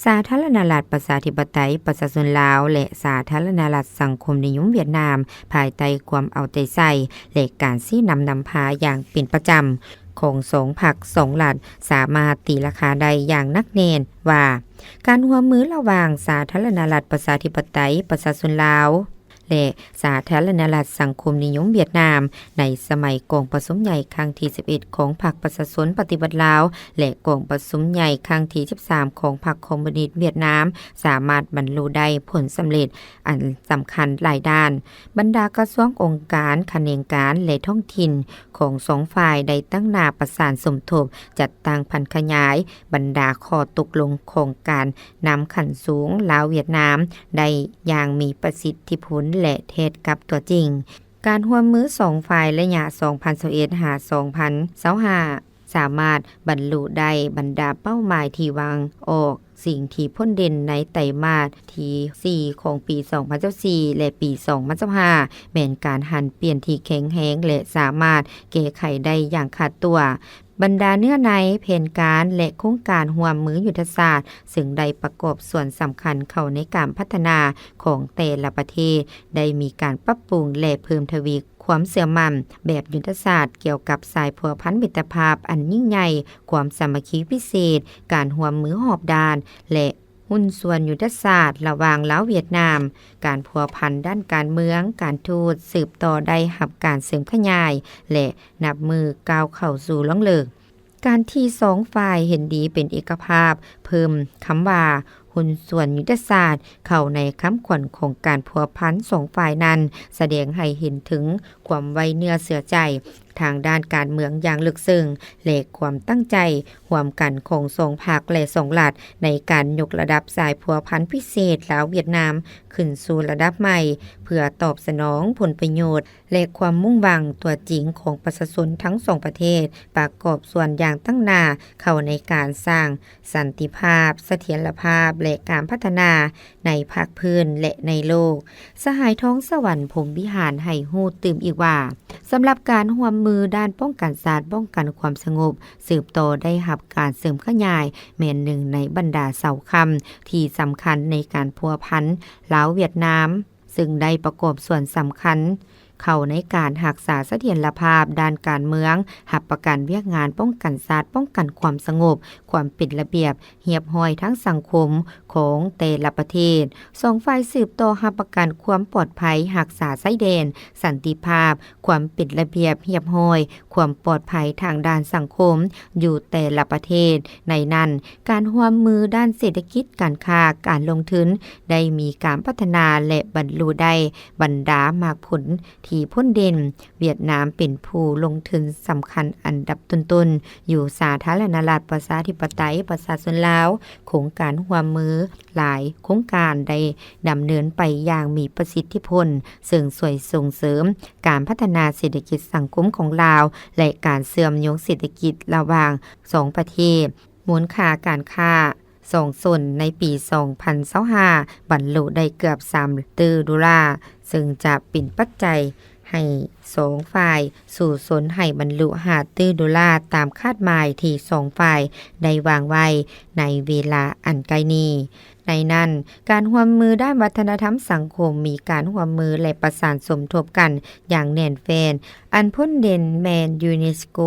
ສາທາລະນະລັດປະຊາທິປະໄຕປະຊາຊົນລາວ ແລະ ສາທາລະນະລັດສັງຄົມນິຍົມຫວຽດນາມ ພາຍໃຕ້ຄວາມເອົາໃຈໃສ່ ແລະ ການຊີ້ນຳນຳພາຢ່າງເປັນປະຈຳຂອງສອງພັກສອງລັດ ສາມາດຕີລາຄາໄດ້ຢ່າງໜັກແໜ້ນວ່າ ການຮ່ວມມືລະຫວ່າງສາທາລະນະລັດປະຊາທິປະໄຕປະຊາຊົນລາວ ແລະ ສາທາລະນະລັດສັງຄົມນິຍົມຫວຽດນາມ ໃນສະໄໝກອງປະຊຸມໃຫຍ່ຄັ້ງທີສິບເອັດຂອງພັກປະຊາຊົນປະຕິວັດລາວ ແລະ ກອງປະຊຸມໃຫຍ່ຄັ້ງທີສິບສາມຂອງພັກຄອມມູນິດຫວຽດນາມ ສາມາດບັນລຸໄດ້ຜົນສຳເລັດອັນສຳຄັນຫຼາຍດ້ານ. ບັນດາກະຊວງ, ອົງການ, ຂະແໜງການ ແລະ ທ້ອງຖິ່ນຂອງສອງຝ່າຍໄດ້ຕັ້ງໜ້າປະສານສົມທົບ, ຈັດຕັ້ງຜັນຂະຫຍາຍບັນດາຂໍ້ຕົກລົງຂອງການນຳຂັ້ນສູງລາວ-ຫວຽດນາມ ໄດ້ຢ່າງມີປະສິດທິຜົນ ແລະ ແທດກັບຕົວຈິງ. ການຮ່ວມມືສອງຝ່າຍໄລຍະສອງພັນຊາວເອັດ ຫາ ສອງພັນຊາວຫ້າ ສາມາດບັນລຸໄດ້ບັນດາເປົ້າໝາຍທີ່ວາງອອກ, ສິ່ງທີ່ພົ້ນເດັ່ນໃນໄຕມາດທີສີ່ຂອງປີສອງພັນຊາວສີ່ ແລະ ປີສອງພັນຊາວຫ້າ ແມ່ນການຫັນປ່ຽນທີ່ແຂງແຮງ ແລະ ສາມາດແກ້ໄຂໄດ້ຢ່າງຂາດຕົວ. ບັນດາເນື້ອໃນ, ແຜນການ ແລະ ໂຄງການຮ່ວມມືຍຸດທະສາດ ເຊິ່ງໄດ້ປະກອບສ່ວນສຳຄັນເຂົ້າໃນການພັດທະນາຂອງແຕ່ລະປະເທດ ໄດ້ມີການປັບປຸງ ແລະ ເພີ່ມທະວີຄວາມເຊື່ອໝັ້ນແບບຍຸດທະສາດກ່ຽວກັບສາຍພົວພັນມິດຕະພາບອັນຍິ່ງໃຫຍ່, ຄວາມສາມັກຄີພິເສດ, ການຮ່ວມມືຮອບດ້ານ ແລະ ຫຸ້ນສ່ວນຍຸດທະສາດລະຫວ່າງລາວ-ຫວຽດນາມ, ການພົວພັນດ້ານການເມືອງ, ການທູດ ສືບຕໍ່ໄດ້ຮັບການເສີມຂະຫຍາຍ ແລະ ນັບມື້ກ້າວເຂົ້າສູ່ລວງເລິກ. ການທີ່ສອງຝ່າຍເຫັນດີເປັນເອກະພາບ ເພີ່ມຄຳວ່າ ຫຸ້ນສ່ວນຍຸດທະສາດ ເຂົ້າໃນຄຳຂວັນຂອງການພົວພັນສອງຝ່າຍນັ້ນ ສະແດງໃຫ້ເຫັນເຖິງຄວາມໄວ້ເນື້ອເຊື່ອໃຈທາງດ້ານການເມືອງຢ່າງເລິກເຊິ່ງ ແລະ ຄວາມຕັ້ງໃຈຮ່ວມກັນຂອງສອງພັກ ແລະ ສອງລັດ ໃນການຍົກລະດັບສາຍພົວພັນພິເສດລາວ-ຫວຽດນາມ ຂຶ້ນສູ່ລະດັບໃໝ່ ເພື່ອຕອບສະໜອງຜົນປະໂຫຍດ ແລະ ຄວາມມຸ່ງຫວັງຕົວຈິງຂອງປະຊາຊົນທັງສອງປະເທດ, ປະກອບສ່ວນຢ່າງຕັ້ງໜ້າເຂົ້າໃນການສ້າງສັນຕິພາບ, ສະຖຽນລະພາບ ແລະ ການພັດທະນາໃນພາກພື້ນ ແລະ ໃນໂລກ. ສະຫາຍ ທອງສະຫວັນ ພົມວິຫານ ໃຫ້ຮູ້ຕື່ມອີກວ່າ, ສຳລັບການຮ່ວມມືດ້ານປ້ອງກັນຊາດ, ປ້ອງກັນຄວາມສະຫງົບ ສືບຕໍ່ໄດ້ຮັບການເສີມຂະຫຍາຍ ແມ່ນໜຶ່ງໃນບັນດາເສົາຄ້ຳທີ່ສຳຄັນໃນການພົວພັນລາວ-ຫວຽດນາມ. ເຊິ່ງໄດ້ປະກອບສ່ວນສຳຄັນເຂົ້າໃນການຮັກສາສະຖຽນລະພາບດ້ານການເມືອງ, ຮັບປະກັນວຽກງານປ້ອງກັນຊາດ, ປ້ອງກັນຄວາມສະຫງົບ, ຄວາມເປັນລະບຽບຮຽບຮ້ອຍທາງສັງຄົມຂອງແຕ່ລະປະເທດ. ສອງຝ່າຍສືບຕໍ່ຮັບປະກັນຄວາມປອດໄພ, ຮັກສາຊາຍແດນ, ສັນຕິພາບ, ຄວາມເປັນລະບຽບຮຽບຮ້ອຍ, ຄວາມປອດໄພທາງດ້ານສັງຄົມຢູ່ແຕ່ລະປະເທດ. ໃນນັ້ນ, ການຮ່ວມມືດ້ານເສດຖະກິດ, ການຄ້າ, ການລົງທຶນ ໄດ້ມີການພັດທະນາ ແລະ ບັນລຸໄດ້ບັນດາໝາກຜົນທີ່ພົ້ນເດັ່ນ. ຫວຽດນາມເປັນຜູ້ລົງທຶນສຳຄັນອັນດັບຕົ້ນໆຢູ່ສາທາລະນະລັດປະຊາທິປະໄຕປະຊາຊົນລາວ. ໂຄງການຮ່ວມມືຫຼາຍໂຄງການໄດ້ດຳເນີນໄປຢ່າງມີປະສິດທິຜົນ, ເຊິ່ງຊ່ວຍສົ່ງເສີມການພັດທະນາເສດຖະກິດສັງຄົມຂອງລາວ ແລະ ການເຊື່ອມໂຍງເສດຖະກິດລະຫວ່າງສອງປະເທດ. ມູນຄ່າການຄ້າສອງໂຊນໃນປີສອງພັນຊາວຫ້າ ບັນລຸໄດ້ເກືອບສາມຕື້ໂດລາ, ເຊິ່ງຈະເປັນປັດໄຈ ໃຫ້ສອງຝ່າຍສູ້ຊົນໃຫ້ບັນລຸຫ້າຕື້ໂດລາ ຕາມຄາດໝາຍທີ່ສອງຝ່າຍໄດ້ວາງໄວ້ໃນເວລາອັນໃກ້ນີ້. ໃນນັ້ນ, ການຮ່ວມມືດ້ານວັດທະນະທຳສັງຄົມ ມີການຮ່ວມມື ແລະ ປະສານສົມທົບກັນຢ່າງແໜ້ນແຟ້ນ. ອັນພົ້ນເດັ່ນແມ່ນ ຢູເນສໂກ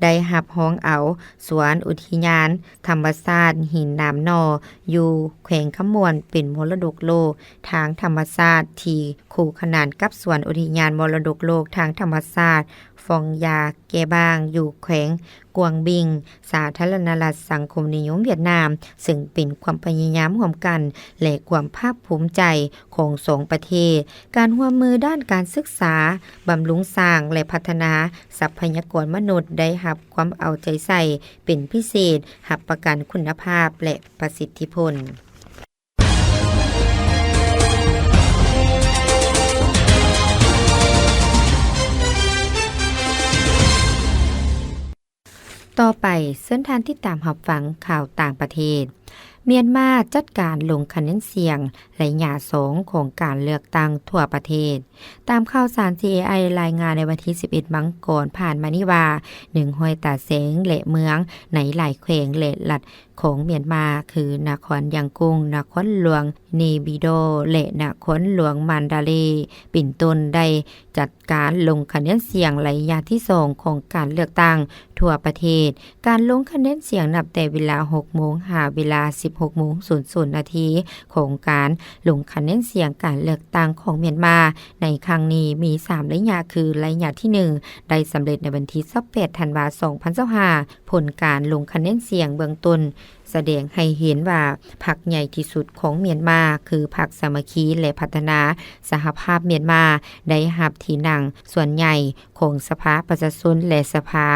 ໄດ້ຮັບຮອງເອົາສວນອຸທິຍານທຳມະຊາດຫີນໜາມໜໍ່ ຢູ່ແຂວງຄຳມ່ວນ ເປັນມໍລະດົກໂລກທາງທຳມະຊາດ ທີ່ຄູ່ຂະໜານກັບສວນອຸທິຍານມໍລະດົກໂລກທາງທຳມະຊາດ ຟອງຢາແກບ້າງ ຢູ່ແຂວງກວາງບິງ ສາທາລະນະລັດສັງຄົມນິຍົມຫວຽດນາມ, ເຊິ່ງເປັນຄວາມພະຍາຍາມຮ່ວມກັນ ແລະ ຄວາມພາກພູມໃຈຂອງສອງປະເທດ. ການຮ່ວມມືດ້ານການສຶກສາ, ບຳລຸງສ້າງ ແລະ ພັດທະນາຊັບພະຍາກອນມະນຸດ ໄດ້ຮັບຄວາມເອົາໃຈໃສ່ເປັນພິເສດ, ຮັບປະກັນຄຸນນະພາບ ແລະ ປະສິດທິຜົນ. ຕໍ່ໄປ, ເຊີນທ່ານຕິດຕາມຮັບຟັງຂ່າວຕ່າງປະເທດ. ມຽນມາຈັດການລົງຄະແນນສຽງໄລຍະສອງຂອງການເລືອກຕັ້ງທົ່ວປະເທດ. ຕາມຂ່າວສານ ຊີເອໄອ ລາຍງານໃນວັນທີສິບເອັດ ມັງກອນຜ່ານມານີ້ວ່າ, ໜຶ່ງຮ້ອຍຕາແສງ ແລະ ເມືອງໃນຫຼາຍແຂວງ ແລະ ລັດຂອງມຽນມາ ຄື ນະຄອນຍັງກຸງ, ນະຄອນຫຼວງເນບີດໍ ແລະ ນະຄອນຫຼວງມານດາເລ ເປັນຕົ້ນ ໄດ້ຈັດການລົງຄະແນນສຽງໄລຍະທີສອງຂອງການເລືອກຕັ້ງທົ່ວປະເທດ. ການລົງຄະແນນສຽງນັບແຕ່ເວລາຫົກໂມງ ຫາເວລາສິບຫົກໂມງສູນນາທີ ຂອງການລົງຄະແນນສຽງການເລືອກຕັ້ງຂອງມຽນມາໃນຄັ້ງນີ້ມີສາມໄລຍະ ຄື ໄລຍະທີໜຶ່ງ ໄດ້ສຳເລັດໃນວັນທີຊາວແປດ ທັນວາ ສອງພັນຊາວຫ້າ. ຜົນການລົງຄະແນນສຽງເບື້ອງຕົ້ນສະແດງໃຫ້ເຫັນວ່າ ພັກໃຫຍ່ທີ່ສຸດຂອງມຽນມາ ຄື ພັກສາມັກຄີ ແລະ ພັດທະນາສະຫະພາບມຽນມາ ໄດ້ຮັບທີ່ນັ່ງສ່ວນໃຫຍ່ຂອງສະພາປະຊາຊົນ ແລະ ສະພາ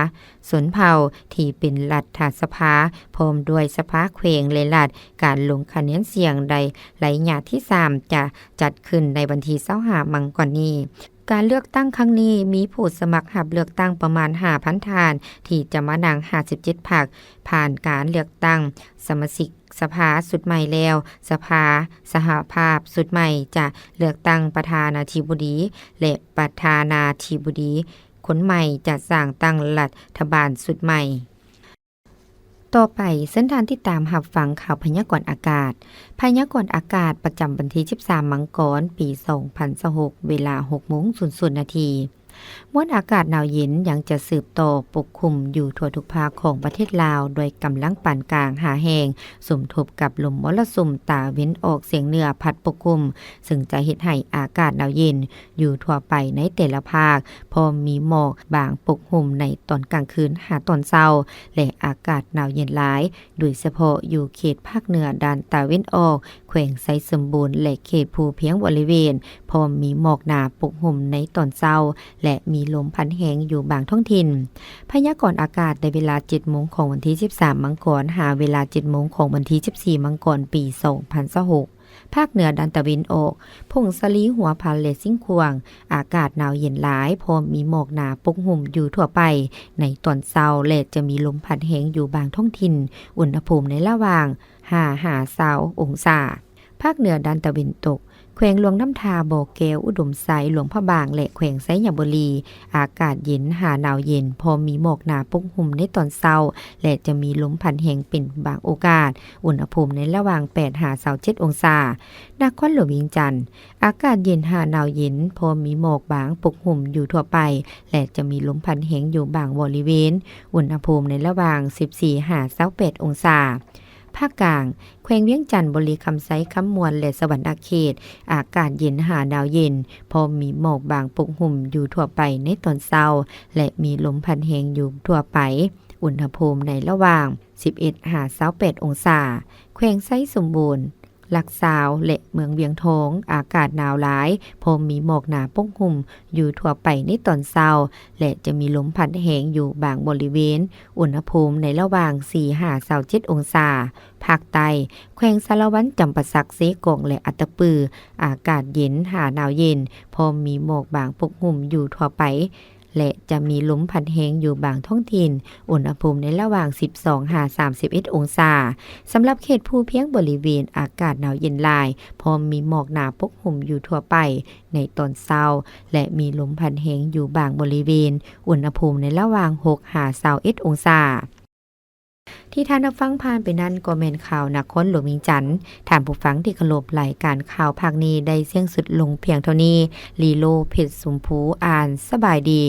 ຊົນເຜົ່າທີ່ເປັນລັດຖະສະພາ ພ້ອມດ້ວຍສະພາແຂວງ ແລະ ລັດ. ການລົງຄະແນນສຽງໃນໄລຍະທີສາມ ຈະຈັດຂຶ້ນໃນວັນທີຊາວຫ້າ ມັງກອນນີ້. ການເລືອກຕັ້ງຄັ້ງນີ້ມີຜູ້ສະໝັກຮັບເລືອກຕັ້ງປະມານຫ້າພັນທ່ານ ທີ່ຈະມານັ່ງຫ້າສິບເຈັດພັກ ຜ່ານການເລືອກຕັ້ງສະມາຊິກສະພາຊຸດໃໝ່ແລ້ວ. ສະພາສະຫະພາບຊຸດໃໝ່ຈະເລືອກຕັ້ງປະທານາທິບໍດີ ແລະ ປະທານາທິບໍດີ ຄົນໃໝ່ຈະສ້າງຕັ້ງລັດຖະບານຊຸດໃໝ່. ຕໍ່ໄປ, ເຊີນທ່ານຕິດຕາມຮັບຟັງຂ່າວພະຍາກອນອາກາດ. ພະຍາກອນອາກາດປະຈຳວັນທີສິບສາມ ມັງກອນ ປີສອງພັນຊາວຫົກ ເວລາຫົກໂມງສູນນາທີ. ມວນອາກາດໜາວເຢັນຍັງຈະສືບຕໍ່ປົກຄຸມຢູ່ທົ່ວທຸກພາກຂອງປະເທດລາວ ດ້ວຍກຳລັງປານກາງຫາແຮງ, ສົມທົບກັບລົມມໍລະສຸມຕາເວັນອອກສຽງເໜືອພັດປົກຄຸມ, ເຊິ່ງຈະເຮັດໃຫ້ອາກາດໜາວເຢັນ ຢູ່ທົ່ວໄປໃນແຕ່ລະພາກ, ພ້ອມມີໝອກບາງປົກຫຸ້ມໃນຕອນກາງຄືນຫາຕອນເຊົ້າ ແລະ ອາກາດໜາວເຢັນຫຼາຍ, ໂດຍສະເພາະຢູ່ເຂດພາກເໜືອດ້ານຕາເວັນອອກ, ແຂວງໄຊສົມບູນ ແລະ ເຂດພູພຽງບໍລິເວນ, ພ້ອມມີໝອກໜາປົກຫຸ້ມໃນຕອນເຊົ້າ ແລະ ມີລົມພັດແຮງຢູ່ບາງທ້ອງຖິ່ນ. ພະຍາກອນອາກາດໃນເວລາເຈັດໂມງຂອງວັນທີສິບສາມ ມັງກອນ ຫາເວລາເຈັດໂມງຂອງວັນທີສິບສີ່ ມັງກອນ ປີສອງພັນຊາວຫົກ. ພາກເໜືອດ້ານຕາເວັນອອກ, ຜົ້ງສາລີ, ຫົວພັນ ແລະ ຊຽງຂວາງ, ອາກາດໜາວເຢັນຫຼາຍ, ພ້ອມມີໝອກໜາປົກຫຸ້ມຢູ່ທົ່ວໄປໃນຕອນເຊົ້າ ແລະ ຈະມີລົມພັດແຮງຢູ່ບາງທ້ອງຖິ່ນ, ອຸນຫະພູມໃນລະຫວ່າງຫ້າຫາຊາວອົງສາ. ພາກເໜືອດ້ານຕາເວັນຕົກ, ແຂວງຫຼວງນ້ຳທາ, ບໍ່ແກ້ວ, ອຸດົມໄຊ, ຫຼວງພະບາງ ແລະ ແຂວງໄຊຍະບູລີ, ອາກາດເຢັນຫາໜາວເຢັນ, ພ້ອມມີໝອກໜາປົກຫຸ້ມໃນຕອນເຊົ້າ ແລະ ຈະມີລົມພັດແຮງເປັນບາງໂອກາດ, ອຸນຫະພູມໃນລະຫວ່າງແປດຫາຊາວເຈັດອົງສາ. ນະຄອນຫຼວງວຽງຈັນ, ອາກາດເຢັນຫາໜາວເຢັນ, ພ້ອມມີໝອກບາງປົກຫຸ້ມຢູ່ທົ່ວໄປ ແລະ ຈະມີລົມພັດແຮງຢູ່ບາງບໍລິເວນ, ອຸນຫະພູມໃນລະຫວ່າງສິບສີ່ຫາຊາວແປດອົງສາ. ພາກກາງ, ແຂວງວຽງຈັນ, ບໍລິຄຳໄຊ, ຄຳມ່ວນ ແລະ ສະຫວັນນະເຂດ, ອາກາດເຢັນຫາໜາວເຢັນ, ພ້ອມມີໝອກບາງປົກຫຸ້ມຢູ່ທົ່ວໄປໃນຕອນເຊົ້າ ແລະ ມີລົມພັດແຮງຢູ່ທົ່ວໄປ, ອຸນຫະພູມໃນລະຫວ່າງສິບເອັດຫາຊາວແປດອົງສາ. ແຂວງໄຊສົມບູນ, ຫຼັກຊາວ ແລະ ເມືອງວຽງທອງ, ອາກາດໜາວຫຼາຍ, ພ້ອມມີໝອກໜາປົກຫຸ້ມຢູ່ທົ່ວໄປໃນຕອນເຊົ້າ ແລະ ຈະມີລົມພັດແຮງຢູ່ບາງບໍລິເວນ, ອຸນຫະພູມໃນລະຫວ່າງສີ່ຫາຊາວເຈັດອົງສາ. ພາກໃຕ້, ແຂວງສາລະວັນ, ຈຳປາສັກ, ເຊກອງ ແລະ ອັດຕະປື, ອາກາດເຢັນຫາໜາວເຢັນ, ພ້ອມມີໝອກບາງປົກຫຸ້ມຢູ່ທົ່ວໄປ ແລະ ຈະມີລົມພັດແຮງຢູ່ບາງທ້ອງຖິ່ນ, ອຸນຫະພູມໃນລະຫວ່າງສິບສອງຫາສາມສິບເອັດອົງສາ. ສຳລັບເຂດພູພຽງບໍລິເວນ ອາກາດໜາວເຢັນຫຼາຍ, ພ້ອມມີໝອກໜາປົກຫຸ້ມຢູ່ທົ່ວໄປໃນຕອນເຊົ້າ ແລະ ມີລົມພັດແຮງຢູ່ບາງບໍລິເວນ, ອຸນຫະພູມໃນລະຫວ່າງຫົກຫາຊາວເອັດອົງສາ. ທີ່ທ່ານຮັບຟັງຜ່ານໄປນັ້ນກໍແມ່ນຂ່າວນະຄອນຫຼວງວຽງຈັນ. ທ່ານຜູ້ຟັງທີ່ເຄົາລົບ, ລາຍການຂ່າວພາກນີ້ໄດ້ສິ້ນສຸດລົງພຽງເທົ່ານີ້. ລີໂລ ເພັດຊົມພູ ອ່ານ. ສະບາຍດີ.